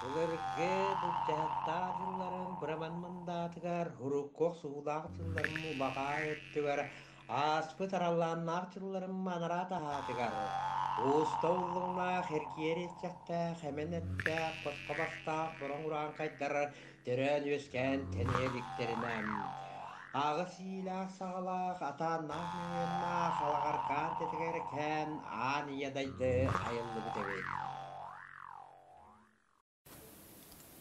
Былыргы былдьаһыктаах дьылларын быраман мындаатыгар, урукку охсуһуулаах дьылларын улаҕаа өттүгэр, ааспыт араллааннаах дьылларын анараа таһаатыгар, ууста уллуҥнаах, эргиэр иэччэхтээх, эмэн эттээх, босхо бастаах бороҥ урааҥхайдар төрөөн-үөскээн тэнийэ иликтэринэ, аҕыс иилээх-саҕалаах, атааннаах мөҥүөннээх алаҕаркаан тэтигэр кээн аан ийэ дайды айыллыбыт эбит.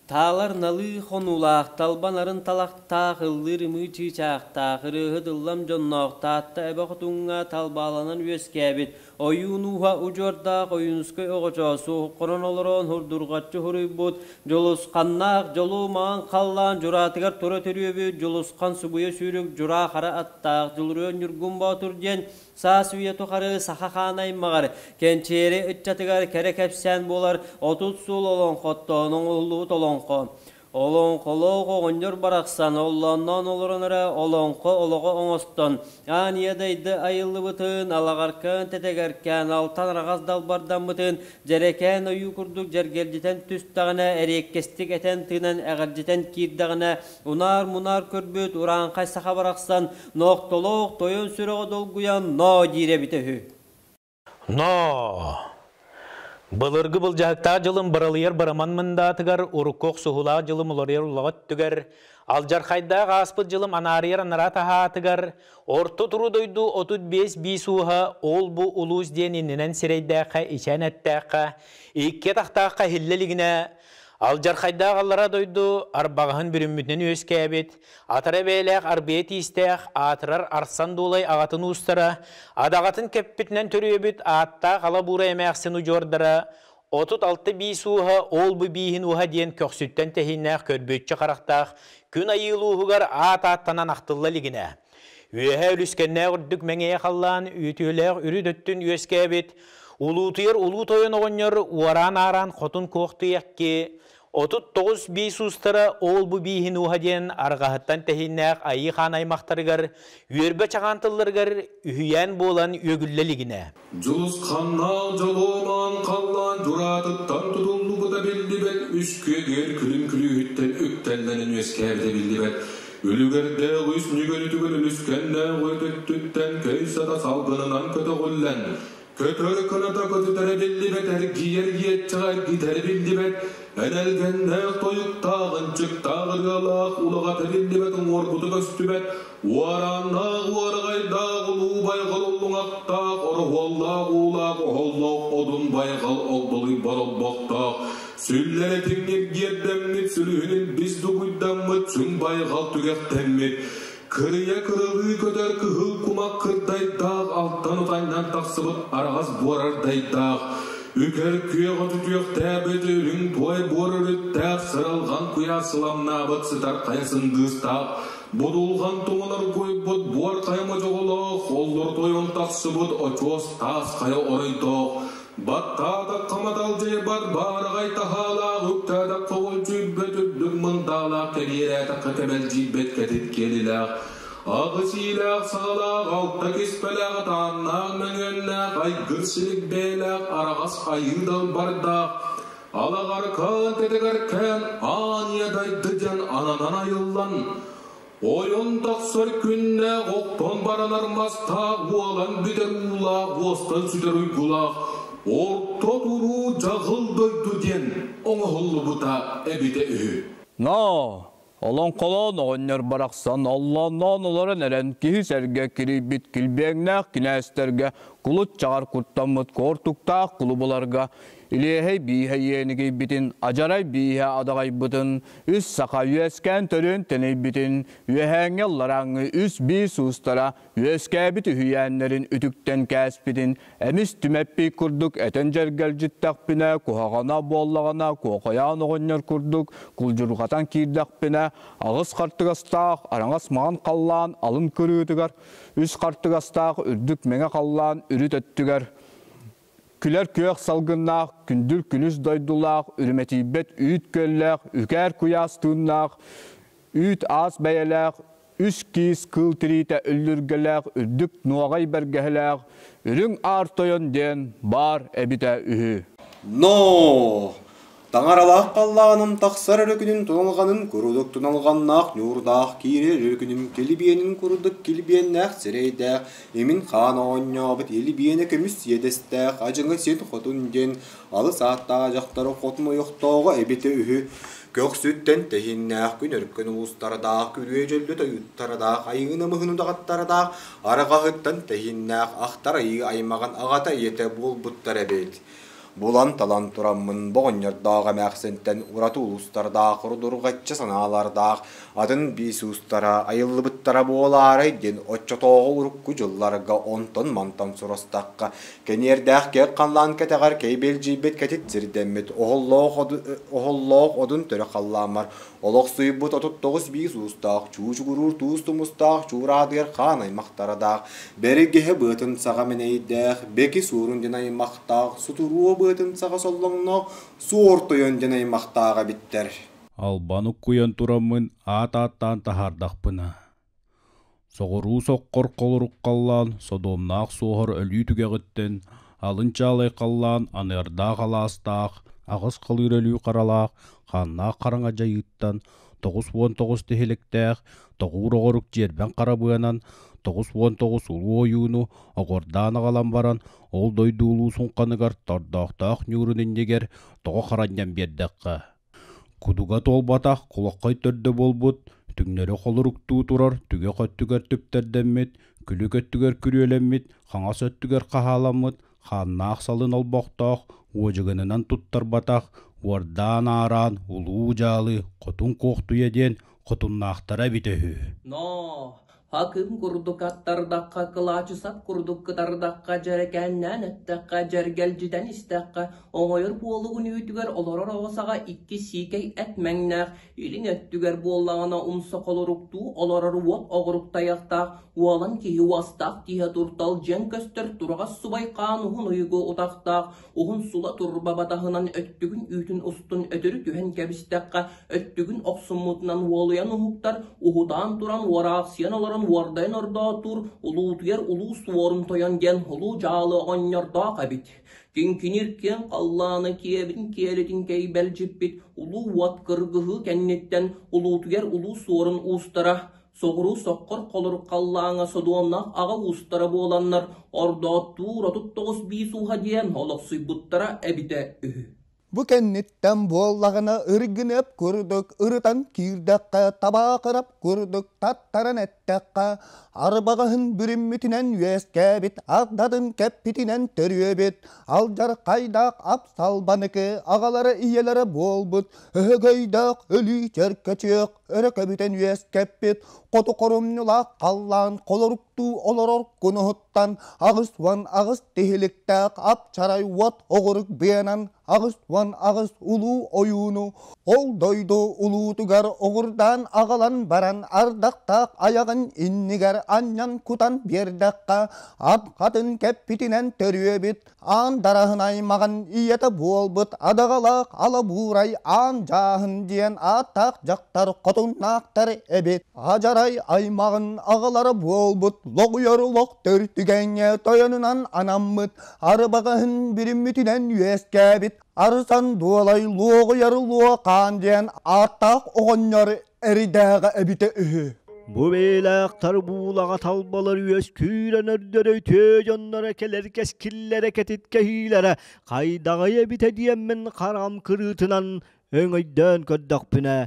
Таалар налыы хонуулаах, талбан арын талахтаах, ыллыыр ымыы чыычаахтаах, ырыаһыт ыллам дьонноох Таатта эбэ хотуҥҥа талбааланан үөскээбит, ойуун ууһа удьуордаах Ойуунускай оҕочоос суоһукканан олорон һурдурҕаччы суруйбут Дьулусханнаах дьолу маҥан халлаан дьураатыгар тура төрүөбүт Дьулусхан субуйа сүүрүк дьураа хара аттаах Дьулуруйан Ньургун Боотур диэн Саас үйэ тухары саха хаан аймаҕар, кэнчээри ыччатыгар кэрэ кэпсээн буолар 30 суол олоҥхоттон оҥоһуллубут олоҥхо. Олоҥхолоох оҕонньор барахсан оллоонноон олорон эрэ олоҥхо олоҕо оҥостон, аан ийэ дайды айыллыбытын, алаҕаркаан тэтэгэркээн, алтан араҕас далбардаммытын дьэрэкээн ойуу курдук дьэргэлдьитэн түстэҕинэ, эриэккэстик этэн-тыынан эҕэрдьитэн киирдэҕинэ, унаар-мунаар көрбүт урааҥхай саха барахсан Нохтолоох тойон сүрэҕэ долгуйан ноо диир эбитэ үһү. Ноо! Былыргы былдьаһыктаах дьылым быралыйар быраман мындаатыгар, урукку охсуһуулаах дьылым уларыйар улаҕа өттүгэр, алдьархайдаах ааспыт дьылым анаарыйар анараа таһаатыгар, орто туруу дойду 35 биис ууһа ол-бу улуус диэн иннинэн сирэйдээххэ ичээн эттээххэ, икки атахтаахха иһиллэ илигинэ, алдьархайдаах аллара дойду арбаҕаһын бүрүммүтүнэн үөскээбит, Атара бэйэлээх арбыйа тиистээх, аатырар Арсан Дуолай аҕатын уустара, адаҕатын кэппитинэн төрүөбүт ааттаах ала буурай эмээхсин удьуордара 36 биис ууһа ол-бу бииһин ууһа диэн көхсүттэн тэһииннээх көрбүөччү харахтаах күн айыы улууһугар аат ааттанан ахтылла илигинэ, үөһэ үлүскэннээх үрдүк мэҥиэ халлаан үтүөлээх үрүт өттүн үөскээбит улуутуйар улуу тойон оҕонньор уораан-аараан хотун куохтуйакки 39 биис уустара ол-бу бииһин ууһа диэн арҕаһыттан тэһииннээх Айыы Хаан аймахтарыгар үөрбэ чаҕаан тылларыгар үһүйээн буолан үөгүллэ илигинэ. Дьулусханнаах дьолуомаан халлаан дьураатыттан тутуллубута биллибэт үс күөгүөр күлүм күлүүһүттэн үктэллэнэн үөскээбитэ биллибэт үлүгэрдээх үс нүгөрүтүгэр үлүскэннээх өтөттүттэн көй сата салгынынан көтөҕүллэн Көтөр кыната көтүтэрэ биллибэт, эргийэр иэччэҕэ эргитэрэ биллибэт, энэлгэннээх тойуктаах, ынчыктаах ырыалаах, улаҕата биллибэт, уҥуоргута көстүбэт, уорааннаах уораҕайдаах, улуу байҕал уллуҥахтаах, ороһуоллаах уулаах, оһоллоох одун байҕал огдолуйбат олбохтоох, сүллэрэ тиҥиргиэрдэммит, сүлүһүнүн бис дугуйдаммыт, сүҥ байҕал түгэхтэммит, Кырыйа кырылыы көтөр кыһыл кумах кырдайдаах алтан утайынан тахсыбыт араҕас буорардайдаах, үкэр күөх өтүтүөхтээбит үрүҥ туой буор өрүттээх сыралҕан куйаар сыламнаабыт сытар хайа сындыыстаах, будулҕан туман оргуйбут буор хайа модьоҕолоох, оллур тойон тахсыбыт очуос таас хайа оройдоох, Баттаатахха маталдьыйбат баараҕай таһаалаах, үктээтэххэ олдьуйбат үрдүк мындаалаах, кэбиэрээтэххэ кэбэлдьийбэт кэтит киэлилээх, аҕыс иилээх саҕалаах, алта киспэлээх, атааннаах мөҥүөннээх, айгыр силик бэйэлээх, араҕас айыы далбардаах, алаҕаркаан тэтэгэркээн аан ийэ дайды диэн ананан айыллан, Ойон тахсар күннээх, оттон баранар мастаах, уолан бүтэр уулаах, уостан сүтэр уйгулаах, орто туруу дьаҕыл дойду диэн оҥоһуллубута эбитэ үһү. Но, олоҥхолоон оҕонньор барахсан оллоонноон олорон эрэн киһи сэргэ кирийбит килбиэҥнээх кинээстэргэ кулут чаҕар куттаммыт куортуктаах кулубуларга Илиэһэй бииһэ иэнигийбитин, адьарай бииһэ адаҕайбытын, үс саха үөскээн төрүөн тэнийбитин, үөһээҥҥи алларааҥҥы үс биис уустара үөскээбит үһүйээннэрин үтүктэн кээспитин, эмис түмэппий курдук этэн дьэргэлдьиттэхпинэ, куһаҕана буоллаҕына куохайаан оҕонньор курдук кулдьурҕатан киирдэхпинэ, аҕыс хартыгастаах араҥас маҥан халлаан алын кырыытыгар, үс хартыгастаах үрдүк мэҥэ халлаан үрүт өттүгэр Күлэр күөх салгыннаах, күндүл күнүс дойдулаах, үрүмэтийбэт үүт күөллээх, үкээр куйаас тыыннаах, үүт аас бэйэлээх, үс киис кыыл тириитэ үллүргэлээх, үрдүк нуоҕай бэргэһэлээх, үрүҥ аар тойон диэн баар эбитэ үһү. Но! Таҥаралаах халлааным тахсар эрэ күнүн туналҕанын курдук туналҕаннаах ньуурдаах киирэр эрэ күнүм килбиэнин курдук килбиэннээх сирэйдээх имин хаан оонньообут илбиэнэ көмүс иэдэстээх адьыҥа син хотун диэн алыс ааттаах дьахтары хотун ойохтооҕо эбитэ үһү. Көхсүттэн тэһииннээх күн өркөн уустардаах күрүө дьөллө тойуттардаах айыы намыһын удаҕаттардаах арҕаһыттан тэһииннээх ахтар айыы аймаҕын аҕата ийэтэ буолбуттар эбит. Булан-талан тураммын боҕонньордоох эмээхсинтэн ураты улуустардаах урдурҕаччы санаалардаах атын биис уустара айыллыбыттара буолаарай диэн оччотооҕу урукку дьылларга онтон-мантан сурастахха, кэниэрдээх киэҥ халлаан кэтэҕэр кэйбэлдьийбит кэтит сирдэммит оһоллоох одун төрө халлааммар Олохсуйбут 39 биис уустаах, чуучугуруур туус тумустаах, чуураатыгар хаан аймахтарадаах, бэргэһэ быатын саҕа мэнэйдээх, бэки суорун диэн аймахтаах, сутуруо быатын саҕа соллоҥноох, суор тойон диэн аймахтаах эбиттэр. Албан уккуйан тураммын аат ааттаан таһаардахпына, соҕуруу соххор холорук халлаан содуомнаах суоһар өлүү түгэҕиттэн, алын чаалай халлаан аныардаах алаастаах, аҕыс халыыр өлүү харалаах, хааннаах хараҥа дьайыыттан, 99 тиһиликтээх, тоҕуур оҕорук дьиэрбэҥ харабыанан, 99 улуу ойууну оҕордаан аҕалан баран, ол дойду улуу суҥханыгар тордоохтоох ньуурун иннигэр тоҕо харанньан биэрдэххэ, Кудуга туолбатах кулаххай төрдө буолбут, түҥнэри холоруктуу турар түгэх өттүгэр түптэрдэммит, күлүк өттүгэр күрүөлэммит, хаҥас өттүгэр хаһааламмыт, хааннаах салын олбохтоох, уодьуганынан туттарбатах, уордаан-аараан улуу дьаалы Хотун Куохтуйа диэн хотуннаахтара эбитэ үһү. Ноо, Хакым курдук аттардахха, кылаачысап курдук кытардахха, дьэрэкээннээн эттэххэ, дьэргэлдьитэн истэххэ, оҥойор буолугун үүтүгэр олорор оҕо саҕа икки сиикэй эт мэҥнээх, илин өттүгэр буоллаҕына умса холоруктуу олорор уот оҕурук тайахтаах, уолан киһи уостаах тииһэ туртал дьиэҥ көстөр тураҕас субай хаан уһун уйугу утахтаах, уһун сула турба батаһынан өттүгүн үүтүн устун өтөрү түһэн кэбистэххэ, өттүгүн охсуммутунан уолуйан уһуктар, уһутаан туран уораахсыйан олорон уордайан ордоотуур, улуутуйар улуу суорун тойон диэн улуу дьаалы оҕонньордоох эбит. Киҥкиниир киэҥ халлааны киэбин киэлитин кэйбэлдьиппит улуу уот кыргыһыы кэнниттэн улуутуйар улуу суорун уустара соҕуруу соххор холорук халлааҥҥа содуомнаах аҕа уустара буоланнар ордооттуур 39 биис ууһа диэн олохсуйбуттара эбитэ үһү. Бу кэнниттэн буоллаҕына ыргыныап курдук ырытан киирдэххэ, табаахырап курдук таттаран эттэххэ, арбаҕаһын бүрүммүтүнэн үөскээбит, ардатын кэппитинэн төрүөбүт, алдьархайдаах ап-салбаныкы аҕалара ийэлэрэ буолбут, өһөгөйдөөх өлүү чөркөчүөх өрө көбүтэн үөскэппит, хоту хорумньулаах халлаан холоруктуу олорор кунуһуттан 88 тиһиликтээх ап-чарай уот оҕурук быанан 88 улуу ойууну ол дойду улуутугар оҕурдаан аҕалан баран ардахтаах айаҕын иннигэр анньан кутан биэрдэххэ ат хатын кэппитинэн төрүөбүт аан дараһын аймаҕын ийэтэ буолбут адаҕалаах алабуурай аан дьааһын диэн ааттаах дьахтар хотуннаахтар эбит адьарай аймаҕын аҕалара буолбут лоҕуйар олох төртүгэҥҥэ тойонунан анаммыт арбаҕаһын бүрүммүтүнэн үөскээбит арсан дуолай луоҕуйар луохаан диэн ааттаах оҕонньор эридээҕэ эбитэ үһү. Бу бэйэлээхтэр буулаҕа талбалар үөскүүрэн өрдөрө үтүө дьонноро кэлэр кэскиллэрэ кэтит кэһиилэрэ хайдаҕый эбитэ диэммин хараҕым кырыытынан өҥөйдөөн көрдөхпүнэ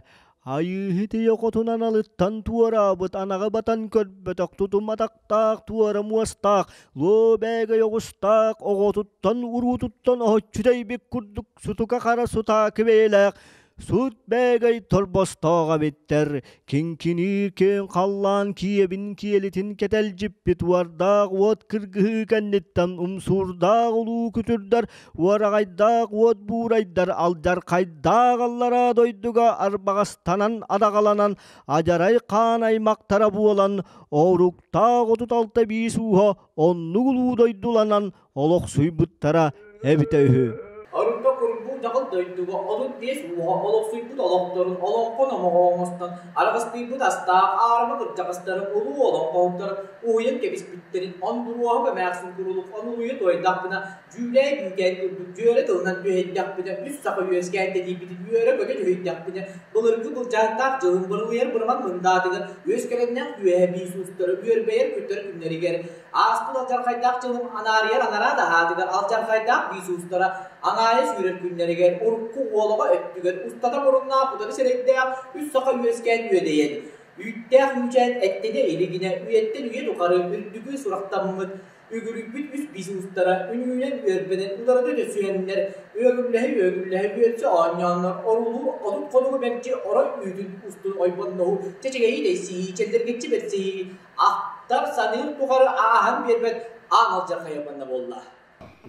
Айыыһыт ийэ хотунан алыттан туораабыт анаҕы батан көрбөтөх тутуматахтаах туора муостаах луо бээгэй оҕустаах оҕотуттан уруутуттан оһоччу тэйбит курдук сутука хара сутаакы бэйэлээх Сут бээгэй торбостоох эбиттэр, киҥкиниир киэҥ халлаан киэбин киэлитин кэтэлдьиппит уордаах уот кыргыһыы кэнниттэн умсуурдаах улуу күтүрдэр, уораҕайдаах уот буурайдар алдьархайдаах аллараа дойдуга арбаҕастанан адаҕаланан адьарай хаан аймахтара буолан ооруктаах 36 биис ууһа оннук улуу дойдуланан олохсуйбуттара эбитэ үһү. Арыта курбуу Дьаҕыл дойдуга 35 ууһа олохсуйбут олохторун олоҥхо номоҕо оҥостон араҕастыйбыт астаах аарыма кырдьаҕастарын улуу олоҥхоһуттар уһуйан кэбиспиттэрин Ондуруоһап эмээхсин курулук онуруйа туойдахпына дьүүлээй бүүкээн курдук дьүөрэ тылынан түһэйдэхпинэ үс саха үөскээн тэнийбитин үөрэ-көтө түһэйдэхпинэ былыргы былдьаһыктаах дьылын бырылыйар быраман мындаатыгар үөскэлэннээх үөһэ биис уустара үөрбэйэр күттэр күннэригэр ааспыт алдьархайдаах дьылым анаарыйар анараа таһаатыгар алдьархайдаах биис уустара аҥаайа сүүрэр күннэригэр урукку уолаҕа өттүгэр устата муруннаах утары сирэйдээх үс саха үөскээн үөдэйэн үүттээх үүчээн эттэнэ илигинэ үйэттэн үйэ тухары үрдүкү сурахтаммыт үгүрүйбүт үс биис уустара үнүүнэн үөрбэнэн утарыта түсүһэннэр үөгүллэһэ-үөгүллэһэ үөтсэ оонньооннор орулуур 30 хонугу мэлдьи орой үүтүн устун ойбонноһуу чэчэгэйи тэйсиһии чэллэргиччи бэрсиһии ахтар саныыр тухары ааһан биэрбэт аан алдьархайа манна буолла.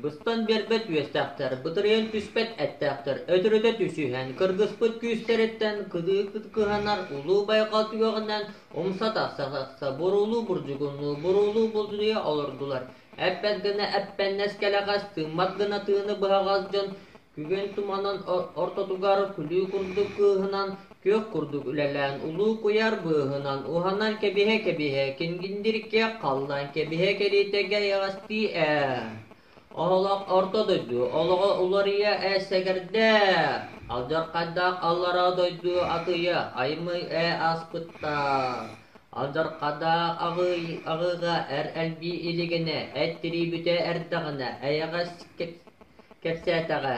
Быстан биэрбэт үөстээхтэр, бытырыйан түспэт эттээхтэр, өтөрүтэ түсүһэн, кыргыспыт күүстэриттэн кыдыы кыһанар улуу байҕал түгэҕинэн умса тахса-тахса буруулуу бурдьугуннуу буруулуу булдуйа олордулар. Эппэт гына эппэннэс кэлэҕэс, тыыммат гына тыыны быһаҕас дьон күгэн туманын ортотугар күлүү курдук кыыһынан, күөх курдук үлэлээн, улуу куйаар быыһынан уһанан кэбиһэ-кэбиһэ, кингиндиркэ халлаан кэбиһэ кэриэтэгэ эйэҕэстии ээ. Олох орто дойду олоҕо уларыйа ээ сэгэрдээ, алдьархайдаах аллараа дойду атыйа аймыы ээ ааспыттаах. Алдьархайдаах аҕыыга эр элбии илигинэ, эт тирии бүтэ эрдэҕинэ, эйэҕэс кэпсээтэҕэ,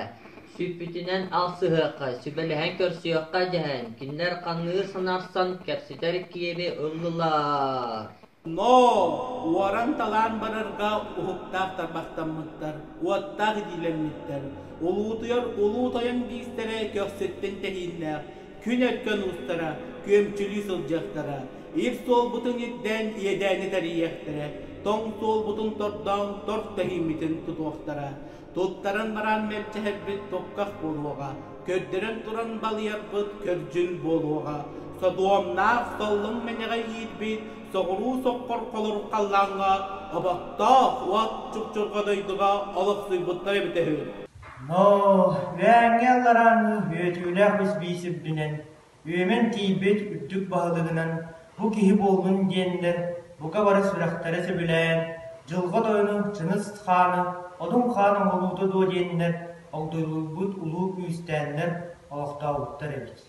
сүппүтүнэн алсыһыахха, сүбэлэһэн көрсүөххэ дэһэн, кинилэр ханыыр санарсан кэпсэтэр киэби ыллылар. Но уоран-талаан барарга уһуктаах тарбахтаммыттар, уоттаах илиилэммиттэр, улуутуйар улуу тойон биистэрэ көхсүттэн тэһииннээх, күн өркөн уустара күөмчүлүү сылдьыахтара, ир суолбутун ирдээн иэдээни тэрийиэхтэрэ, тоҥ суолбутун тордоон торт тэһииммитин тутуохтара, туттаран баран мэлдьэһэрбит тукках буолуоҕа, көрдөрөн туран балыйарбыт көрдьүн буолуоҕа, содуомнаах соллуҥ мэҥэҕэ иирбит соҕуруу соххор холорук халлааҥҥа оботтоох уот чупчурҕа дойдуга олохсуйбуттар эбитэ үһү. Но үөһээҥҥи алларааҥҥы үөтүүлээх үс биис үрдүнэн үөмэн тиийбит үрдүк баһылыгынан бу киһи буоллун диэннэр бука бары сүрэхтэрэ сөбүлээн дьылҕа тойону Чыҥыс хааны Одун хаан оҥоһуута дуо диэннэр огдолуйбут улуу күүстээннэр олохтообуттар эбит.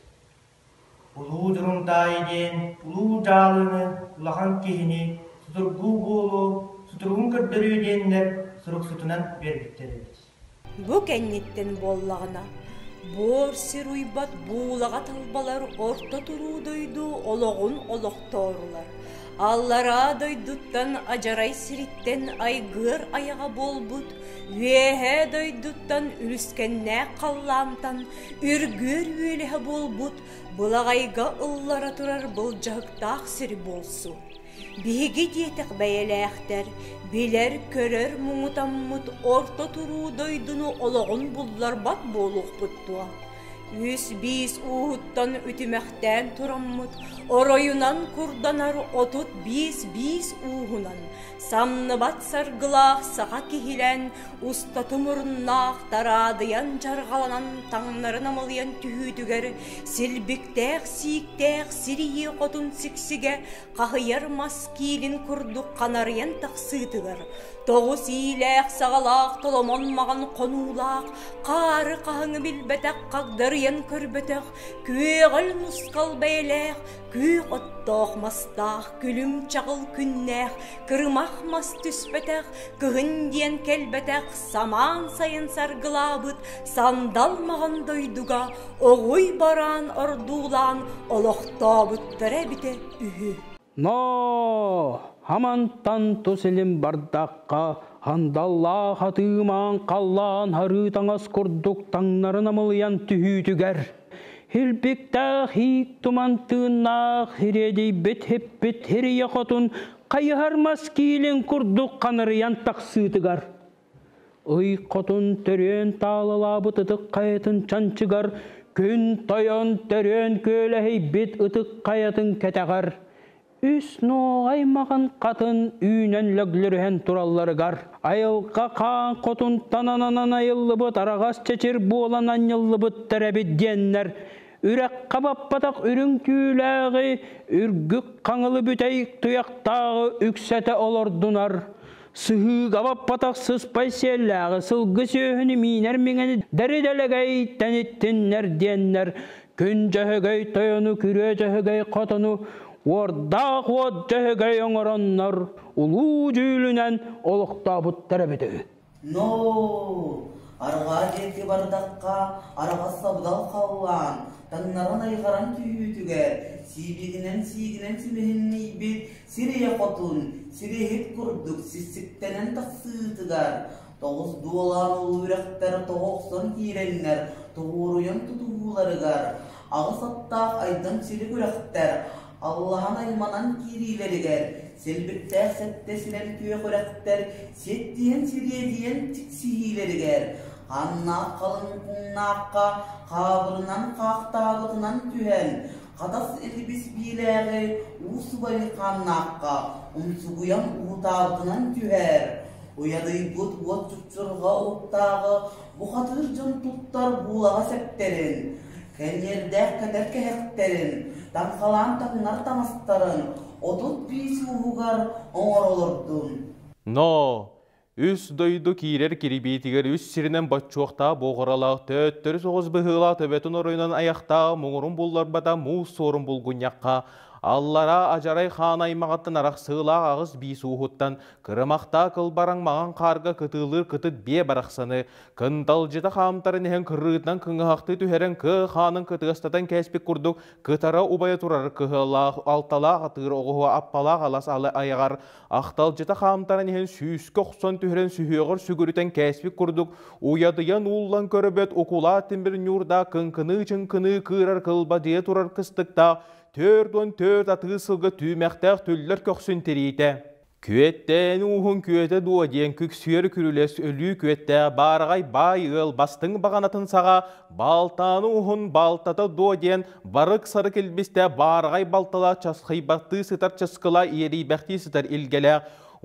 Улуу Дурунтаайы диэн улуу дьаалыны улахан киһини судургу буолуо, сутуругун көрдөрүө диэннэр суруксутунан биэрбиттэр эбит. Бу кэнниттэн буоллаҕына, буор сир уйбат буулаҕа талбалар орто туруу дойду олоҕун олохтоорулар. Аллараа дойдуттан адьарай сириттэн айгыар айаҕа буолбут, үөһээ дойдуттан үлүскэннээх халлаантан үргүөр үөлэһэ буолбут былаҕайга ыллара турар былдьаһыктаах сир буолсу. Биһиги диэтэх бэйэлээхтэр, билэр-көрөр муҥутаммыт орто туруу дойдуну олоҕун булларбат буолуохпут дуо? Үс биис ууһуттан үтүмэхтээн тураммыт, оройунан курданар 35 биис ууһунан, самныбат саргылаах саха киһилээн устаты муруннаах тараадыйан дьарҕаланан таҥнары намылыйан түһүүтүгэр силбиктээх сииктээх сир ийэ хотун сиксигэ хаһыйар мас киилин курдук ханарыйан тахсыытыгар тоҕус иилээх саҕалаах толомон маҕан хонуулаах хаары хаһыҥы билбэтэх хагдарыйан көрбөтөх күөҕэл мускал бэйэлээх күөх оттоох мастаах күлүм чаҕыл күннээх кырымах мас түспэтэх кыһын диэн кэлбэтэх самаан сайын саргылаабыт сандал маҕан дойдуга оҕуй бараан ордуулаан олохтообуттара эбитэ үһү. Но хамантан тус илин бардахха андаллаах атыымаан халлаан харыы таҥас курдук таҥнары намылыйан түһүүтүгэр Илбиктээх иик туман тыыннаах ириэдийбит хиппит хирийэ хотун хайыһар мас киилин курдук ханарыйан тахсыытыгар Ый хотун төрүөн таалалаабыт ытык хайатын чанчыгар күн тойон төрүөн күөлэһийбит ытык хайатын кэтэҕэр. Үс нуоҕай маҕан хатын үүнэн лөглөрүһэн туралларыгар, айылҕа хаан хотунтан ананан айыллыбыт араҕас чэчир буолан анньыллыбыттар эбит диэннэр, үрэххэ баппатах үрүҥ түүлээҕи, үргүк хаҥылы бүтэй туйахтааҕы үксэтэ олордунар, сыһыыга баппатах сыспай сиэллээҕи сылгы сүөһүнү миинэр миҥэни дэри-дэлэгэй тэниттиннэр диэннэр, күн дьөһөгөй тойону, күрүө дьөһөгөй хотону, уордаах уот дьөһөгөй оҥороннор, улуу дьүүлүнэн олохтообуттар эбит үһү. Но арҕаа диэки бардахха араҕас сабдал халлаан таҥнаран айҕаран түһүүтүгэр сиибигинэн-сиигинэн симэһиннийбит сир ийэ хотун сириэһит курдук сиссиктэнэн тахсыытыгар тоҕус дуолаан улуу үрэхтэр тоҕо охсон киирэннэр тоҕуоруйан тутуһууларыгар аҕыс аттаах айдан сири күрэхтэр аллаһан айманан киириилэригэр силбиктээх сэттэ сирэн күөх үрэхтэр сиэттиһэн сириэдийэн тиксиһиилэригэр ханнаах халыҥ куҥнаахха хаабырынан хаахтаабытынан түһэн хатас илбис биилээҕи уу субай хааннаахха умсугуйан уһутаабытынан түһэр уйадыйбыт уот чупчурҕа уһуктааҕы бухатыыр дьон туттар буулаҕа сэптэрин кэнниэрдээх кэтэр кэһэхтэрин таҥхалаан таҥнар таҥастарын 35 ууһугар оҥоро олордун. Но үс дойду киирэр кирибиитигэр үс сиринэн боччуохтаах буоҕуралаах төттөрү соҕус быһыылаах төбөтүн оройунан айахтаах муҥурун булларбата муус суорун булгунньахха аллараа адьарай хаан аймаҕыттан арахсыылаах аҕыс биис ууһуттан кырымахтаа кылбараҥ маҥан хаарга кытыылыыр кытыт биэ барахсаны кынталдьыта хаамтарын иһэн кырыытынан кыҥыһахтыы түһэрэн кыа хаанын кытыастатан кээспит курдук кытара убайа турар кыһыалаах алталаах атыыр оҕуһу аппалаах алас алы айаҕар ахталдьыта хаамтаран иһэн сүүскэ охсон түһэрэн сүһүөҕэр сүгүрүтэн кээспит курдук уйадыйан ууллан көрөбөт укулаа тимир ньуурдаах кыҥкыныы-чыҥкыныы кыырар кылбадыйа турар кыстыктаах 44 атыы сылга түүмэхтээх түллэр көхсүн тириитэ Күөттээн ууһун күөтэ дуо диэн күксүөр күрүлэс өлүү күөттээх баараҕай баай ыал бастыҥ баҕанатын саҕа баалтааны уһун баалтата дуо диэн барык-сарык илбистэ баараҕай балтала часхыйбаттыы сытар чыскыла иэрийбэхтии сытар илгэлээх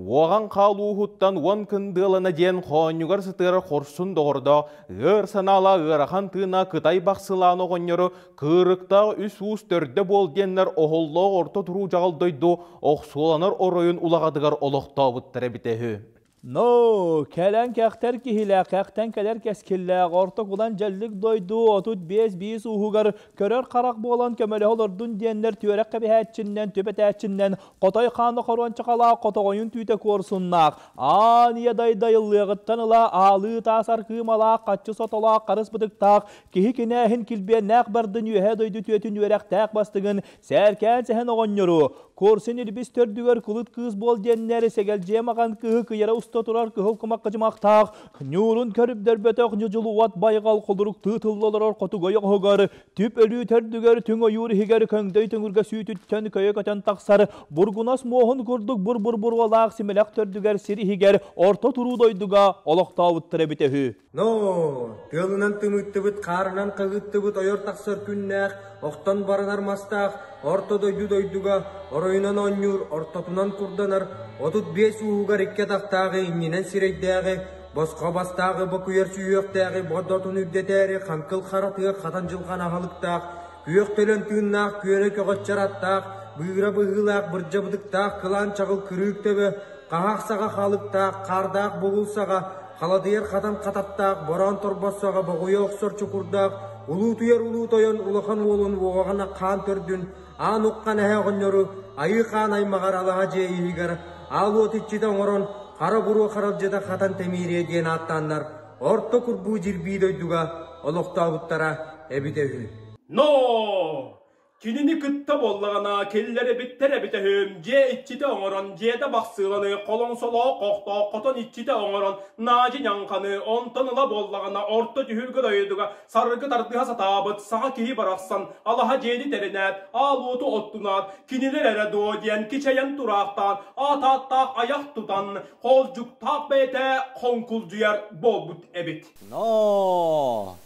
уоҕан хаал ууһуттан уон кындыалана диэн хоонньугар сытыарар хорсун доҕордоох ыар санаала ыарахан тыына кытай бахсылаан оҕонньору кыырыктаах үс уус төрдө буол диэннэр оһоллоох орто туруу дьаҕал дойду охсуоланар оройун улаҕатыгар олохтообуттар эбитэ үһү. Но, кэлэн кэхтэр киһилээх, кэхтэн кэлэр кэскиллээх, орто кулан дьэллик дойду 35 биис ууһугар көрөр харах буолан көмөлөһө олордун диэннэр түөрэх кэбиһээччиннэн, түбэтээччиннэн хотой хаана хоруончахалаах хотоҕойун түүтэ куорсуннаах, аан ийэ дайдайыллыаҕыттан ыла аалыы таас аркыымалаах, хаччы сотолоох, харыс бытыктаах, киһи кинээһин килбиэннээх бардын үөһэ дойду түөтүн үөрэхтээх бастыҥын сээркээн сэһэн оҕонньору, Куорсун илбис төрдүгэр кулут кыыс буол диэннэр сэгэлдьиэ маҕан кыһы кыйара уста турар кыһыл кумах кыдьымахтаах, ньуурун көрүбдөрбөтөх ньудьулу уот байҕал холурук тыытылла олорор хотугу ойоҕоһугар, түп өлүү төрдүгэр түҥ ойуур иһигэр көҥдөй төҥүргэ сүүтүттэн көйө көтөн тахсар бургунас муоһун курдук бур-бур буруолаах симэлэх төрдүгэр сир иһигэр орто туруу дойдуга олохтообуттар эбитэ үһү. Ноо, тыалынан тымыттыбыт, хаарынан хаһыыттыбыт ойор тахсар күннээх, охтон баранар мастаах, орто дойду дойдуга оройунан оонньуур, ортотунан курданар, 35 ууһугар икки атахтааҕы иннинэн сирэйдээҕи, босхо бастааҕы бокуйар сүһүөхтээҕи бодотун үрдэтээри хаҥкыл хара тыа хатан дьылҕан аһылыктаах, күөх төлөн тыыннаах күөрэ көҕөччөр аттаах, быыра быһыылаах бырдьа бытыктаах кылаан чаҕыл кырыык төбө, хаһаах саҕа халыктаах, хаардаах бугул саҕа, халадыйар хатан хататтаах, бороон торбос саҕа боҕуйа охсор чукурдаах, улуутуйар улуу тойон улахан уолун уоҕаҕына хаан төрдүн, аан уххан эһэ оҕонньору, айыы хаан аймаҕар алаһа дьиэ иһигэр аал уот иччитэ оҥорон, хара буруо харалдьыта хатан тэмиириэ диэн ааттааннар, орто курбуу дьирбии дойдуга олохтообуттара эбитэ үһү. Но! Кинини кытта буоллаҕына киллэрибиттэр эбитэ үһү, дьиэ иччитэ оҥорон, дьиэтэ бахсыыланы, холоҥсолоох хохтоох хотон иччитэ оҥорон, наадьы ньаҥханы, онтон ыла буоллаҕына орто түһүлгэ дойдуга саргы тардыһа сатаабыт саха киһи барахсан алаһа дьиэни тэринээт, аал уоту оттунаат, кинилэр эрэ дуо диэн кичэйэн тураахтаан, аат ааттаах айах тутан, хоолдьуктаах бэйэтэ хоҥкулдьуйар буолбут эбит. Но!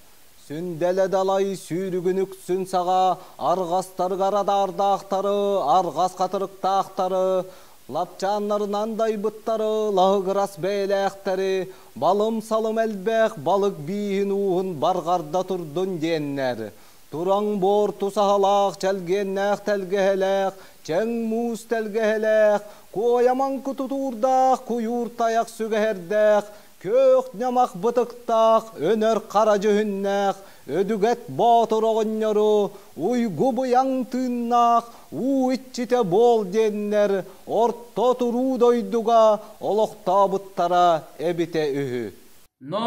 Сүндэлэ далай сүүрүгүн үксүн саҕа арҕастарыгар адаардаахтары, арҕас хатырыктаахтары, лапчааннарынан дайбыттары, лаһыгырас бэйэлээхтэри, балым-салым элбэх балык бииһин ууһун барҕарда турдун диэннэр, тураҥ буор тусаһалаах чэлгиэннээх тэлгэһэлээх, чэҥ муус тэлгэһэлээх, куойамаҥкы тутуурдаах, куйуур тайах сүгэһэрдээх, күөх ньамах бытыктаах, өнөр хара дьүһүннээх, өдүгэт боотур оҕонньору, уйгу быйаҥ тыыннаах, уу иччитэ буол диэннэр орто туруу дойдуга олохтообуттара эбитэ үһү. Но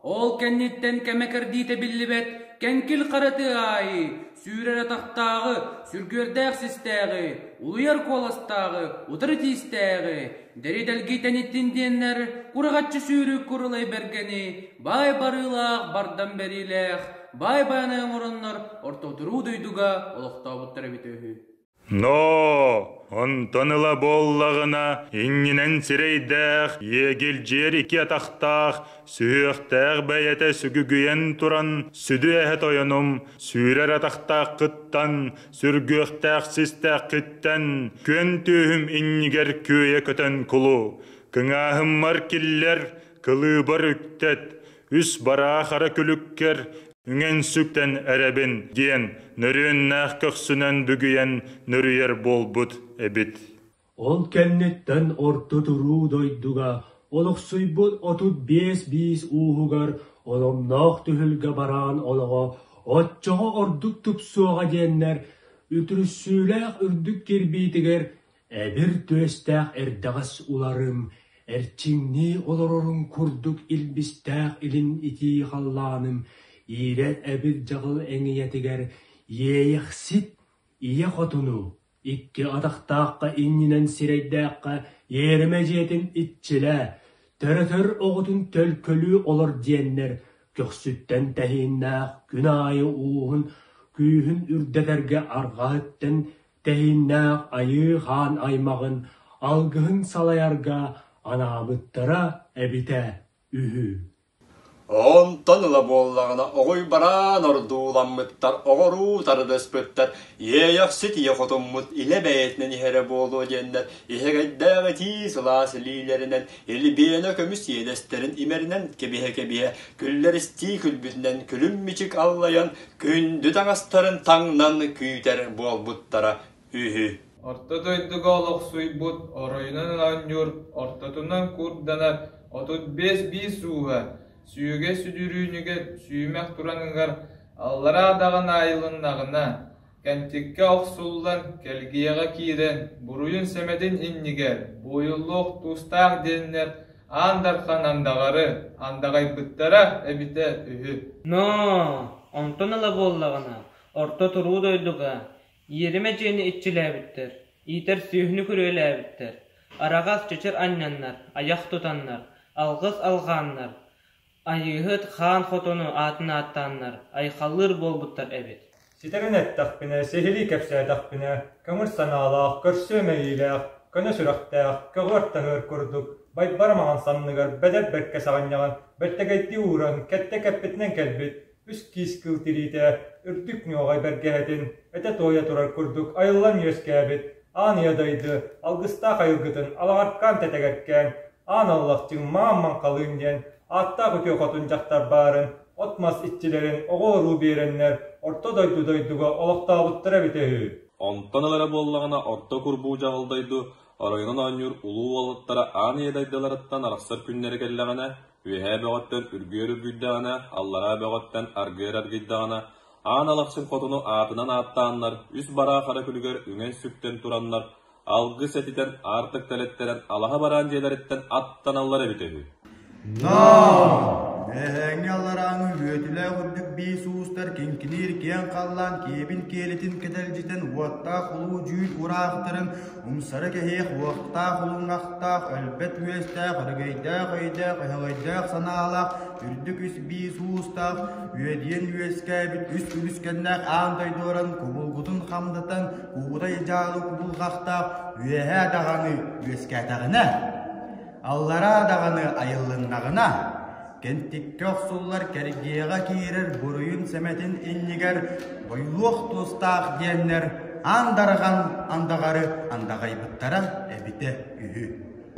ол кэнниттэн кэмэ кэрдиитэ биллибэт кэҥкил хара тыа аайы сүүрэр атахтааҕы, сүргүөрдээх систээҕи, улуйар куоластааҕы, утары тиистээҕи, дэри-дэлги тэниттин диэннэр кураҕаччы сүүрүк курулай бэргэни, баай барыылаах, бардам бэриилээх, баай байанай оҥороннор ортотуруу дойдуга олохтообуттар эбитэ үһү. Но онтон ыла буоллаҕына иннинэн сирэйдээх, иэгилдьиэр икки атахтаах, сүһүөхтээх бэйэтэ сүгүгүйэн туран сүдү эһэ тойонум сүүрэр атахтааххыттан, сүргүөхтээх систээххиттэн күөн түөһүм иннигэр күөйэ көтөн кулу, кыҥааһыммар киллэр, кылыыбар үктэт, үс бараа хара күлүккэр үҥэн-сүктэн эрэбин диэн нөрүөннээх көхсүнэн бүгүйэн нөрүйэр буолбут эбит. Ол кэнниттэн орто туруу дойдуга олохсуйбут 35 биис ууһугар оломноох түһүлгэ бараан олоҕо оччоҕо ордук тупсуоҕа диэннэр үтүрүссүүлээх үрдүк кирбиитигэр эбир түөстээх эрдэҕэс уларым эрчиҥнии олорорун курдук илбистээх илин итии халлааным иирэр эбир дьаҕыл эҥийэтигэр иэйэхсит ийэ хотуну икки атахтаахха иннинэн сирэйдээххэ иэримэ дьиэтин иччилээ, төрөтөр оҕотун төлкөлүү олор диэннэр көхсүттэн тэһииннээх күн аайы ууһун күүһүн үрдэтэргэ арҕаһыттан тэһииннээх айыы хаан аймаҕын алгыһын салайарга анаабыттара эбитэ үһү. Онтон ыла буоллаҕына оҕуй бараан ордууламмыттар, оҕоруу тардыспыттар, иэйэхсит ийэ хотуммут илэ бэйэтинэн иһэрэ буолуо диэннэр иһэгэйдээх итии сылаас илиилэринэн илбиэнэ көмүс иэдэстэрин имэринэн кэбиһэ-кэбиһэ күллэристии күлбүтүнэн күлүм-мичик аллайан күндү таҥастарын таҥнан күүтэр буолбуттара үһү. Орто дойдуга олохсуйбут оройунан оонньуур, ортотунан курданар 35 биис ууһа, сүөгэй сүдүрүүнүгэр сүүмэх тураныгар аллараа даҕаны айылыннаҕына, кэнтиккэ охсуллан, кэлгиэҕэ киирэн, буруйун-сэмэтин иннигэр буойуллуох туустаах диэннэр Аан Дархан андаҕары андаҕайбыттара эбитэ үһү. Ноо, онтон ыла буоллаҕына, орто туруу дойдуга иэримэ дьиэни иччилээбиттэр, иитэр сүөһүнү күрүөлээбиттэр, араҕас чэчир анньаннар, айах тутаннар, алгыс алҕааннар, Айыыһыт хаан хотону аатын ааттааннар айхаллыыр буолбуттар эбит. Ситэрин эттэхпинэ, сиһилии кэпсээтэхпинэ, көҥүл санаалаах, көрсүө мэйиилээх, көнө сүрэхтээх, көҕүөр-таһыар курдук, байбара маҥан санныгар бэдэр бэркэ саҕынньаҕын бэртэгэйдии ууран, кэттэ кэппитинэн кэлбит, үс киис кыыл тириитэ, үрдүк ньуоҕай бэргэһэтин, этэ-туойа турар курдук айыллан үөскээбит, аан ийэ дайды, алгыстаах айылгытын алаҕаркаан тэтэгэркээн, аан аллахчыҥ маам маҥхалыын диэн ааттаах үтүө хотун дьахтар баарын, от-мас иччилэрин оҕо-уруу биэрэннэр орто дойду дойдуга олохтообуттара эбитэ үһү. Онтон ылара буоллаҕына орто курбуу дьаҕыл дойду оройунан оонньуур улуу уолаттара аан ийэ дайдыларыттан арахсар күннэрэ кэллэҕинэ, үөһээ бөҕөттөн үргүөр үргүйдэҕинэ, аллараа бөҕөттөн аргыар аргыйдаҕына, аан алахчын хотуну аатынан ааттааннар, үс бараа хара күлүгэр үҥэн-сүктэн тураннар, алгыс этитэн аартык тэлэттэрэн алаһа бараан дьиэлэриттэн аттаналлар эбитэ үһү. Но! Эһээҥҥи алларааҥы үөтүлээх үрдүк биис уустар киҥкиниир киэҥ халлаан киэбин киэлитин кэтэлдьитэн уоттаах улуу дьүүл ураахтарын умсары кэһиэх уохтаах улуҥахтаах өлбөт үөстээх өрөгөйдөөх өйдөөх өһөҕөйдөөх санаалаах үрдүк үс биис уустаах үөдүйэн үөскээбит үс үлүскэннээх аан дойдуоран кубулгутун хамдатан куутай дьаалы кубулҕахтаах үөһээ даҕаны үөскээтэҕинэ аллараа даҕаны айыллыннаҕына. Кэнтиккэ охсуллар кэргиэҕэ киирэр буруйун-сэмэтин иннигэр бойулуох туостаах диэннэр аан дарҕан андаҕары андаҕайбыттара эбитэ үһү.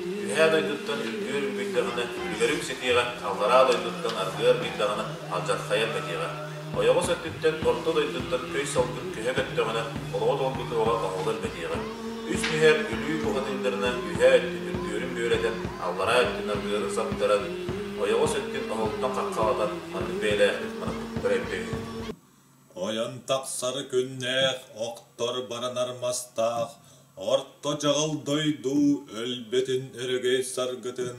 Үөһээ дойдуттан үргүөр үргүйдэҕинэ, үлүгэрүҥ ситиэҕэ, аллараа дойдуттан аргыар аргыйдаҕына, алдьархайа элбэтиэҕэ. Ойоҕос өттүттэн, орто дойдуттан көй салгын көһө көттөҕүнэ, олоҕо долгутуоҕа, оһоло элбэтиэҕэ. Үс түһэр өлүү бухатыырдарынан үөһээ өттүн үргүөрүн бүөрэтэн, аллараа өттүн аргыарын саптаран, ойоҕос өттүн оһолтон хаххалатан, маннык бэйэлээхтик манаппыттара эбитэ үһү. Ойон тахсар күннээх, охтор баранар мастаах, орто дьаҕыл дойду өлбөтүн өрөгөй саргытын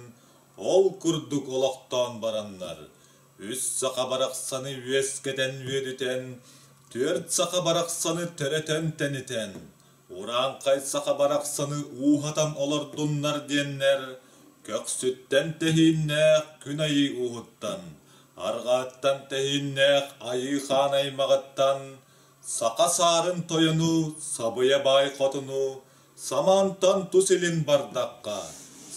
ол курдук олохтоон бараннар, үс саха барахсаны үөскэтэн үөдүтэн, түөрт саха барахсаны төрөтөн тэнитэн, урааҥхай саха барахсаны ууһатан олордуннар диэннэр, көхсүттэн тэһииннээх күн айыы ууһуттан, арҕааттан тэһииннээх айыы хаан аймаҕыттан, саха саарын тойону, сабыйа баай хотуну, самаантан тус илин бардахха,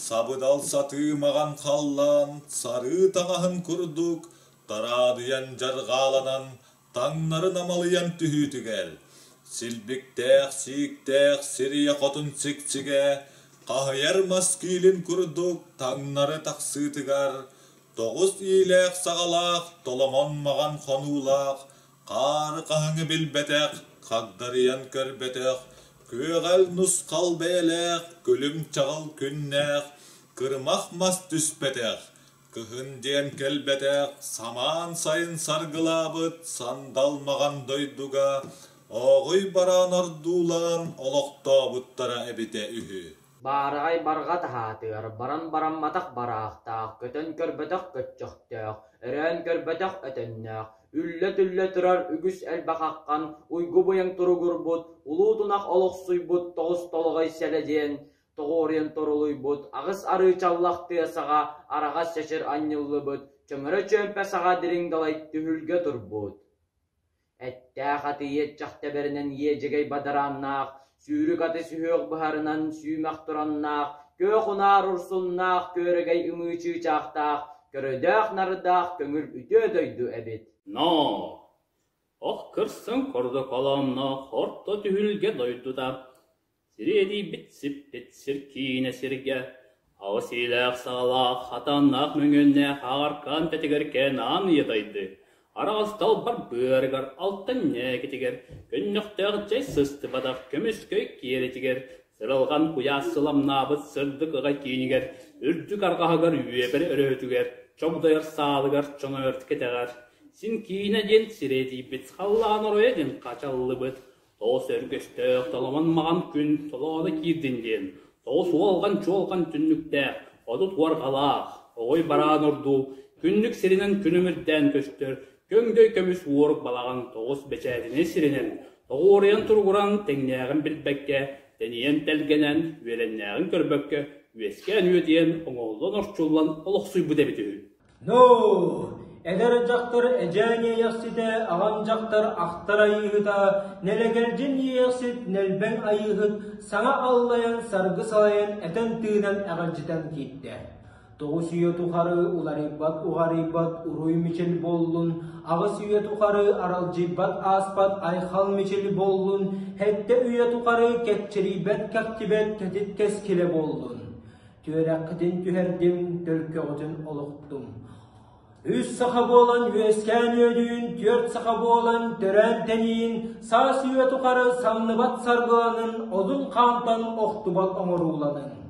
сабыдал сатыы маҕан халлаан сарыы таҥаһын курдук тараадыйан дьарҕааланан таҥнары намалыйан түһүүтүгэр, силбиктээх сииктээх сирийэ хотун сиксигэ, хаһыйар мас киилин курдук таҥнары тахсыытыгар, тоҕус иилээх-саҕалаах толомон маҕан хонуулаах, хаары хаһыҥы билбэтэх, хагдарыйан көрбөтөх, күөҕэл нусхал бэйэлээх, күлүм-чаҕыл күннээх, кырымах мас түспэтэх, Кыһын диэн кэлбэтэх, самаан сайын саргылаабыт сандал маҕан дойдуга ооҕуй бараан ордуулаан олохтообуттара эбитэ үһү. Баараҕай барҕа таһаатыгар баран барамматах бараахтаах, көтөн көрбөтөх көччөхтөөх, өрөөн көрбөтөх өтөннөөх, үллэ-түллэ турар үгүс элбэх аххан уйгу-быйаҥ туругурбут, улуу тунах олохсуйбут тоҕус толоҕой сэлэ диэн тоҕуоруйан торулуйбут, аҕыс арыы чаллах тыа саҕа араҕас чэчир анньыллыбыт, чөҥөрө чүөмпэ саҕа дириҥ далай түһүлгэ турбут. Эттээх аты иэччэх тэбэринэн иэдьэгэй бадарааннаах, сүүрүк аты сүһүөх быһарынан сүүмэх тураннаах, күөх унаар урсуннаах, күөрэгэй ымыы чыычаахтаах, көрөдөөх-нардаах көҥүл үтүө дойду эбит. Но! Ох кырсын курдук олоонноох орто түһүлгэ дойдута Сириэдийбит сиппит сир киинэ сиргэ, аҕыс иилээх-саҕалаах, хатаннаах мөҥүөннээх ааркаан тэтигэр кээн ыйатайды, араҕас далбар быарыгар алтан ньээкитигэр, көннөхтөөх дьай сыстыбатах көмүскэй киэлитигэр, сыралҕан куйаас сыламнаабыт сырдык аҕай киинигэр, үрдүк арҕаһыгар үөбэр өрөһөтүгэр, чогдойор саалыгар чоҥойор кэтэҕэр, син киинэ диэн сириэдийбит халлаан оройо диэн хачаллыбыт, Тоҕус өргөстөөх толомон маҕан күн толооно киирдин диэн, тоҕус уолҕан-чуолҕан түннүктээх, 30 уорҕалаах, оҕой бараан ордуу, күннүк сиринэн күлүмүрдээн көстөр, көҥдөй көмүс уорук балаҕан тоҕус бэчээтинэй сиринэн, тоҕуоруйан туругуран тэҥнээҕин билбэккэ, тэнийэн тэлгэнэн, үөлэннээҕин көрбөккө, үөскээн үөдүйэн, оҥоһуллан орчуллан олохсуйбут эбит үһү. Ну, эдэр дьахтар эдьээн иэйэхситэ, аҕам дьахтар ахтар айыыһыта, нэлэгэлдьин иэйэхсит нэлбэҥ айыыһыт саҥа аллайан, саргы салайан, этэн-тыынан эҕэлдьитэн киирдэ. Тоҕус үйэ тухары уларыйбат уҕарыйбат уруй мичил буоллун, аҕыс үйэ тухары аралдьыйбат ааспат айхал мичил буоллун, сэттэ үйэ тухары кэччирийбэт кэхтибэт кэтит кэскилэ буоллун. Түөрэххитин түһэрдим, төлкөҕүтүн олохтум. Үс саха буолан үөскээн үөдүйүн, түөрт саха буолан төрөөн тэнийин, саас үйэ тухары самныбат саргыланын, одун хаантан охтубат оҥорууланын.